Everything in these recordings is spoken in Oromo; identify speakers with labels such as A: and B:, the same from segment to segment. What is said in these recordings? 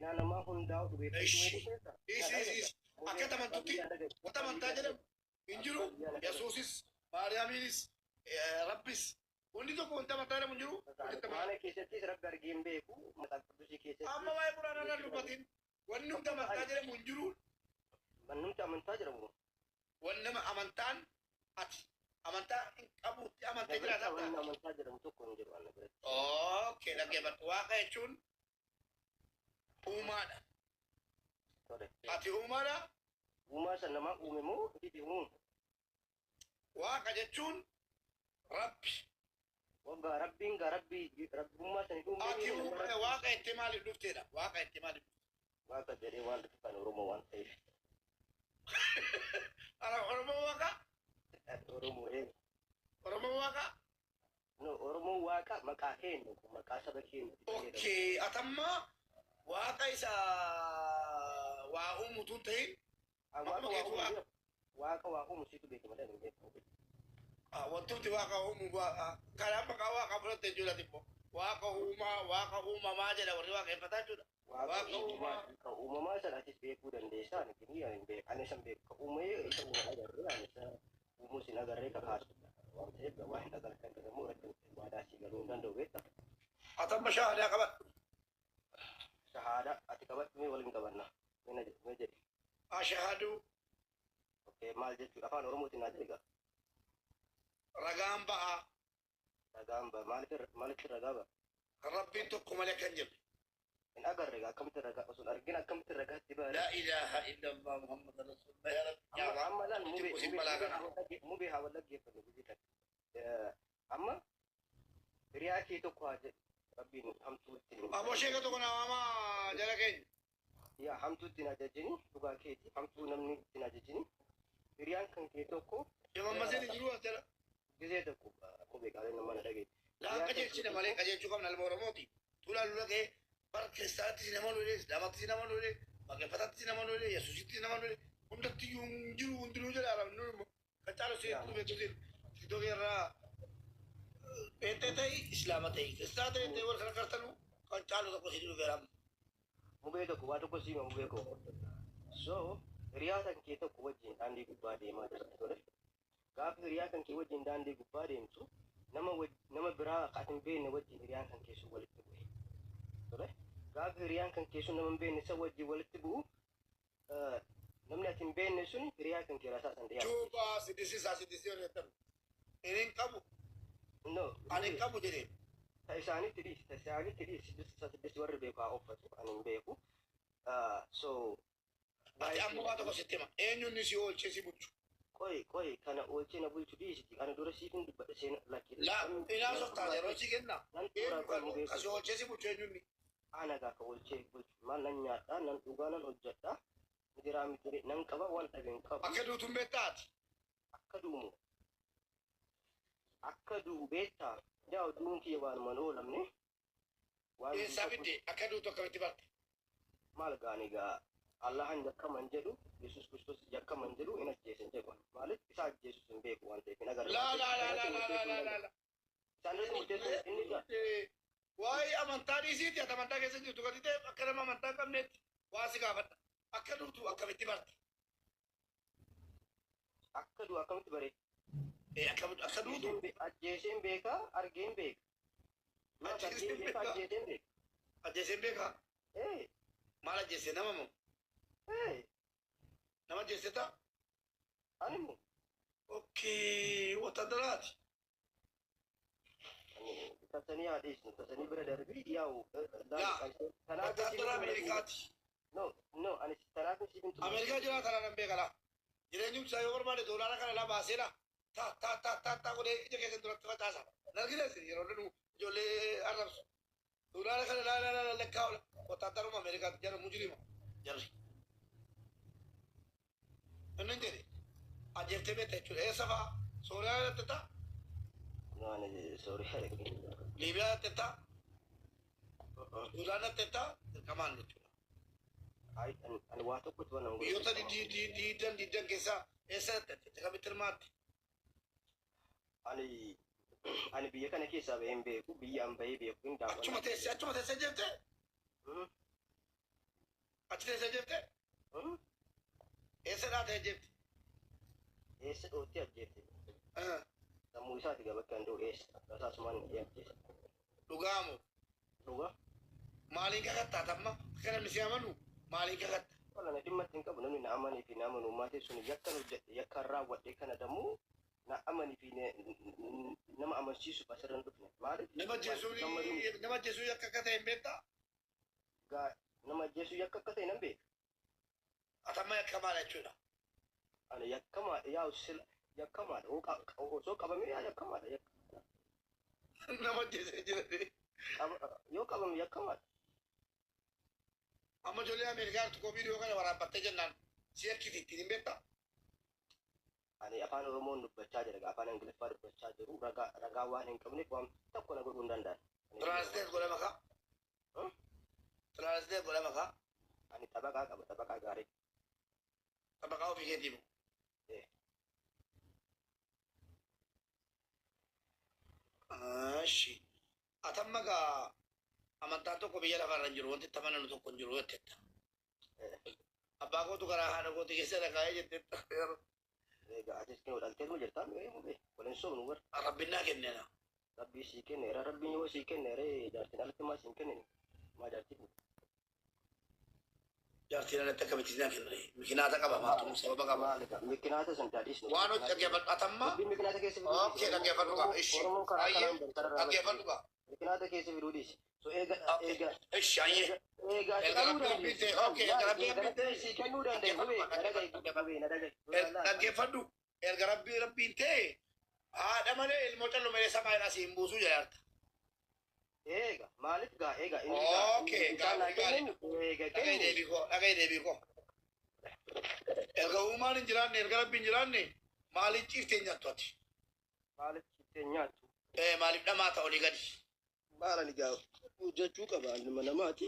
A: Rakkina namaa hundaa'u dhugeeffachuu
B: Ishi.
A: wayii keessa.
B: Isi isi isi. Akka amantutti wanta amantaa jedhamu hin jiru. Yesuusis, Maariyaamiinis, Rabbis. Wanni tokko wanta amantaa jedhamu hin jiru. Walitti amantaa.
A: Quraana keessattis Rabbi argee hin beeku. Macaafa Qudusii keessatti.
B: Amma waa'ee quraanaa irraa dubbatin. Wanni hundi amantaa jedhamu hin jiru.
A: Mannumti amantaa jedhamu.
B: Wanni nama amantaan ati amantaa hin qabuutti amantee
A: Wanni
B: jiraata.
A: amantaa jedhamu tokko hin jiru anna biratti.
B: Okay, dhaggeeffadhu. Waaqa jechuun uumaadha.
A: Tole.
B: Ati uumaadha.
A: Uumaa san namaa uume moo itti uumu?
B: Waaqa jechuun Rabbi.
A: Waggaa Rabbiin gaa Rabbii Rabbummaa san hin uume.
B: Ati waaqa jettee maaliif dhufteedha? Waaqa jettee maaliif dhufte?
A: Waaqa jedhee waan dhufe kan Oromoo waan ta'eef.
B: Ara Oromoo waaqa?
A: Oromoo ee.
B: Oromoo waaqa?
A: No, Oromoo waaqa maqaa keenya kun maqaa saba keenya.
B: Okay, atamma waaqa isa waa uumu tun ta'in
A: Waaqa waa
B: keetu
A: uumu waaqa waa uumu situ beeka malee hin beeku.
B: Wantumti waaqa uumu karaa maqaa waaqa fudhatte jechuudha immoo. Waaqa uumaa, waaqa uumamaa jedha warri waaqeffataa jechuudha.
A: Waaqa uumaa ka uumamaa sana atis beekuu dandeessa. Ani kini ani hin beeku. Ani san beeku. Ka uumee isa uume agarree ani isa uumuu sin agarree ka kaasu. Waan ta'eef waa hin agarre kan jedhamu irratti waadaa si galuu hin danda'u beekta.
B: Atamma shahaadaa qabadhu.
A: Shahaadaa ati qabadhu mee waliin qabanna. Mee na jedhi mee jedhi.
B: Ashahadu.
A: Okay, maal jechuudha afaan Oromootiin naa jedhi gaa.
B: Ragaan ba'aa.
A: Ragaan ba'a maaliif maalitti ragaa ba'a?
B: Rabbiin tokko malee kan jirre.
A: Hin agarre gaa akkamitti ragaa osoo hin argin akkamitti ragaatti ba'a?
B: La ilaha illallah Muhammad Rasulullah ya Rabbi.
A: Amma amma laal mubee
B: Xiqqoo sin balaa kana.
A: Mubee haa wal dhaggeeffannu gujii kan. Amma hiriyaa kee tokko haa jedhu Rabbiin hamtuu ittiin hin
B: Aboo sheeka tokko naa waamaa jala keenya.
A: Yaa hamtuu ittiin ajajini dhugaa keeti hamtuu namni ittiin ajajini hiriyaan kan kee tokko
B: Shemammasin hin jiru as jala.
A: Gizee tokko mubee qaalee nama na dhageetti.
B: Laan qajeelchina malee qajeelchuu qabna ilma Oromooti. Tuulaa lula kee bar kiristaanatti nama lole, Islaamatti nama lole, Waaqeffatatti nama lole, Yesuusitti nama lole, hundatti iyyuu hin jiru hundinuu jedha arabni immoo. Kan caalu si hedduu beektu siin TikTok irraa pheenxee ta'i, Islaama ta'i, kiristaana ta'i ta'e warra kana kartanu kan caalu tokko si dhufeera amma.
A: Mubee tokko waa tokko siima mubee koo. So hiriyaa kan kee tokko wajjin daandii gubbaa deemaa jirta tole. Gaafa hiriyaa kan kee wajjin daandii gubbaa deemtu nama nama biraa ka ati hin beekne wajjin hiriyaan kan kee sun walitti bu'e. Tole. Gaafa hiriyaan kan kee sun nama hin beekne san wajjin walitti bu'u namni ati hin beekne sun hiriyaa kan kee rasaa san dhiyaatu.
B: Cuuphaa siddisisaa siddisii hojjetan. Inni hin qabu.
A: No.
B: Ani hin qabu jedhee.
A: Ta isaanitti dhiisi, ta isaanitti dhiisi, siddisisaa siddisi warri beeku haa uffatu, ani hin beeku. So
B: Ati amma waa tokko sitti hima. Eenyuun si oolchee si bulchu?
A: Qoy qoy kana oolchee na bulchu dhiisiti ana dura siifin dubbadha seena lakki.
B: Laa inaa softaa yeroo si kenna.
A: Nan xumuraa
B: Eenyu
A: qoy
B: kan
A: mubee
B: ka si oolchee si bulchu eenyuun?
A: Ana gaa ka oolchee bulchu maal nan nyaadha nan dhugaa nan hojjedha midiraa midire nan qaba waan dhabe hin qabu.
B: Akka duutu hin beektaa ati?
A: Akka du'u akka du'u beektaa yaa du'uun kiyya waanuma hin oolamne. Waan
B: Eessaa fidde akka duutu akkamitti barte?
A: Maal gaani gaa Allahan yakkama hin jedhu Yesuus Kiristoos yakkama hin jedhu hin ajjeese hin jedhu maaliif isa ajjeesus hin beeku waan ta'eef hin agarre
B: Laa
A: waan
B: laa
A: ta'eef
B: laa laa laa laa laa laa laa.
A: Isaan irratti murteessuu inni gaa.
B: Waa'ee amantaa dhiisiiti ati amantaa keessa jirtu gadi ta'eef akka nama amantaa hin qabneetti waa si gaafadha. Akka duutu akkamitti barte?
A: Akka du'u akkamitti bare?
B: Ee akkamitti akka duutu?
A: Ajjeeseen beeka argeen beeka. Du'as argeen beeka ajjeeseen beeka.
B: Ajjeeseen beeka?
A: Ee.
B: Maal ajjeese nama moo?
A: Ee.
B: Nama ajjeese ta'a?
A: Ani moo?
B: Okay, wotaadaraati.
A: Tasanii haa dhiisnu tasanii bira darbii yaa'u.
B: Yaa, wotaadara Ameerikaati.
A: No, no, ani tanaaf siif hin xumuru.
B: Ameerikaa jiraata nan beeka laa. Jireenyum isaa yoo barbaade doolaara kana laa baasee laa. Ta ta ta ta ta godhee ija keessan duratti facaasa. Hin argines yeroo dhanu ijoollee arrabsu. Doolaara kana laa laa laa lakkaa oola. Wotaaddaruma Ameerikaati jara mujrima jarri. Inni hin jedhe ajjeeftee beekta jechuudha. Eessa fa'a? Sooriyaa dhatte ta'a?
A: No, ani Sooriyaa dhaqee.
B: Liibiyaa dhatte ta'a? Sudaan dhatte ta'a? Dirqamaan jechuudha.
A: Ay, ani waa tokkotti waan nama
B: Biyyoota diidan diidan keessaa eessa dhatte? Kamitti hirmaatte?
A: Ani ani biyya kana keessaa bahee hin beeku. Biyya an bahee beeku hin daawwanna.
B: Achuma teessee achuma teessee jettee? Achi teessee ajjeefte?
A: Hmm?
B: Eessa dhaatee ajjeefte?
A: Eessa dhoottee ajjeefte? Sammuu isaati gaa bakka hin du'u eessa? Rasaasumaan hidhee ajjeese.
B: Dhugaamu.
A: Dhugaa?
B: Maaliin kakattaa tamma? Akka namni si amanu maaliin kakatta?
A: Wala na dhimma ittiin qabu namni na amanii fi na amanu maatii sun yakkan hojjedhe yakkan raawwadhe kana dammoo na amanii fi nama amansiisuuf asirra hin dhufne. Maaliif?
B: Nama ajjeesuun
A: Gammaduun
B: nama ajjeesuun yakka akka ta'e hin beektaa?
A: Gaa nama ajjeesuu yakka akka ta'e nan beeka.
B: Atamma yakka maal jechuudha?
A: Ani yakkamaadha yaa'u sila yakkamaadha. Osoo qabamee yaa yakkamaadha.
B: Nama ajjeesee jira.
A: Yoo qabame yakkamaadha.
B: Amma ijoollee Ameerikaa tokko viidiyoo kana waraabbattee jennaan si yakkiti ittiin hin beektaa?
A: Ani afaan Oromoon dubbachaa jira afaan Ingiliffaa dubbachaa jiru ragaa waan hin qabneef waan tokko na godhuu hin danda'an.
B: Translate godha maqaa.
A: Hmm?
B: Translate godha maqaa.
A: Ani xabaqaa qaba, xabaqaa gaarii.
B: Xabaqaa ofii keetii moo?
A: Eh.
B: Ashi. Atamma gaa amantaan tokko biyya lafarra hin jiru wanti itti amananu tokko hin jiru jettetta.
A: Eh.
B: Abbaa kootu karaa haadha kootii keessa dhaqaa'ee jettetta.
A: Egaa atis kennu dhalteetuma jirtaa mi mubee waliin soomnu warra.
B: Rabbinnaa kenneena.
A: Rabbii sii kenneera, rabbiin yoo sii kenneera jaartiin alatti maa siin kennini maa jaartii fuute.
B: Jaartiin alatti akkamitti sinaa kennare? Mikinaata qaba maatu sababa qaba.
A: Maali gaa mikinaata san daadhiisnu.
B: Waan hojii dhaggeeffadhu atamma.
A: Dubbiin mikinaata keessa fiduu
B: Okay, dhaggeeffadhu gaa. Ishi.
A: Oromoon karaa
B: Ayyee
A: kanaan bari kararraa
B: dhaggeeffadhu gaa.
A: Mikinaata keessa fiduu dhiisi. So eega eega
B: Ishi ayyee.
A: eega ati
B: Erga
A: dhaluu
B: rabbii rabbii
A: dandeessu.
B: ta'e okay erga rabbii
A: Eega
B: rabbii ta'e.
A: rabbiin sii kennuu danda'e mubee na dhaga'i mubee na dhaga'i.
B: Dhaggeeffadhu erga rabbii rabbiin ta'e haadha malee ilmoo callumelee samaayidhaa siin buusuu jedhaarta.
A: Eega maaliif gaa eega inni gaa
B: Okay,
A: isaan naa
B: gaarii gaarii.
A: kennan eega
B: Dhaga'i
A: kenne.
B: deebii koo dhaga'i deebii koo. Erga uumaan hin jiraanne erga rabbiin hin jiraanne maaliif ciiftee hin nyaattu ati?
A: Maaliif ciiftee hin nyaattu?
B: Eh, maaliif dhamaa ta'a olii gadi?
A: Maal gaa hojjechuu qaba ilma namaati.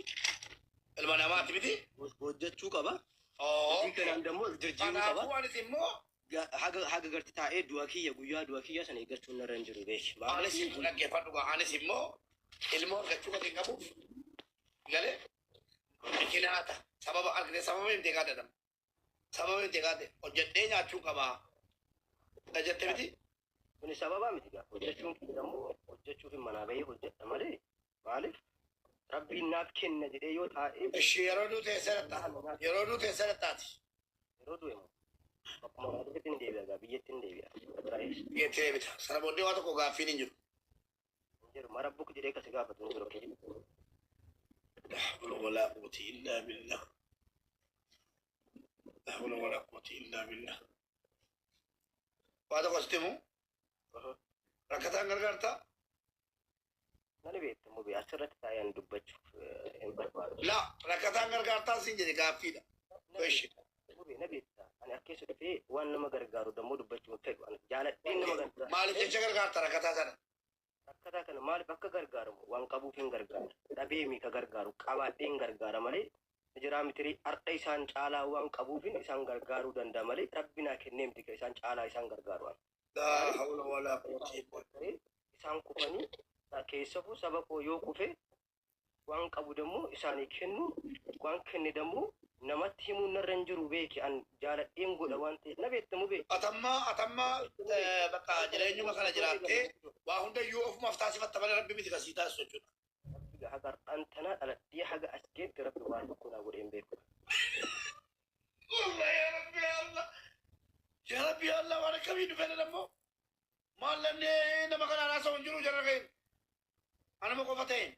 B: Ilma namaati miti?
A: Hojjechuu qaba. Hojii
B: Okay.
A: kanaan dammoo jijjiiruu qaba.
B: Kanaafuu anis immoo
A: Haga haga garti taa'ee du'a kiyya guyyaa du'a kiyya sana eeggachuun narra hin jiru beeki.
B: anis dhaggeeffadhu gaa anis immoo ilmoo argachuu kan hin qabuuf galee mikinaata sababa argite sababa hin deegaa jedhama. Sababa hin deegaa hojjedhee nyaachuu qabaa. Jette miti?
A: Kuni sababa miti gaa hojjechuun kiyya dammoo hojjechuuf hin manaa bahee hojjedha malee maaliif rabbiin naaf kenna jedhee yoo taa'ee
B: Ishii yeroo duute eessa dhaqxa? Yeroo duute eessa dhaqxaati?
A: Yeroo du'e moo bakkuma maaliifitti hin deebi'a gaa biyyatti hin deebi'a. Taa'ees
B: Biyyatti deebita. Sana booddee waa tokko gaaffiin hin jiru.
A: hin jiru mara buk jedhee kasi gaafatu hin jiru kiyya.
B: La hawla wala quwwata illa billah. La hawla wala quwwata illa billah. Waa tokko sitti himu? Rakkataan gargaartaa?
A: Nani beektu mubee asirratti taa'ee ani dubbachuuf hin barbaadu.
B: La rakkataan gargaartaa siin jedhe gaaffiidha. Question.
A: Mubee na beekta ani akkeessa dhufee waan nama gargaaru dammoo dubbachuu hin fedhu ani jaaladheen nama gargaaru.
B: Maaliif jecha gargaarta rakkataa sana?
A: Rakkataa kana maaliif akka gargaaramu waan qabuuf hin gargaaru. Dhabee mi ka gargaaru qabaadhee hin gargaara malee jiraa mitirii har'a isaan caalaa waan qabuufin isaan gargaaruu danda'a malee rabbi naa kennee miti ka isaan caalaa isaan gargaaru ani.
B: La hawla wala quwwata illa billah.
A: Isaan kufanii keessafuu saba koo yoo kufe waan qabu dammoo isaanii kennu waan kenne dammoo namatti himuun narra hin jiru beeki an jaaladheen godha waan ta'eef na beektamu beeki.
B: Atamma atamma bakka jireenyuma kana jiraattee waa hundayyuu ofumaaf taasifatta malee rabbi miti kasii taasisu jechuudha.
A: Rabbi haga har'aan tanaa dhaladhee haga as geetti rabbi waan tokko naa godhee hin beeku.
B: Allah ya Rabbi ya Allah. Ya Rabbi ya Allah waan akkamii dhufee dammoo. Maal namni nama kanaan haasa'u hin jiru jarra keen. Anuma qofa ta'een.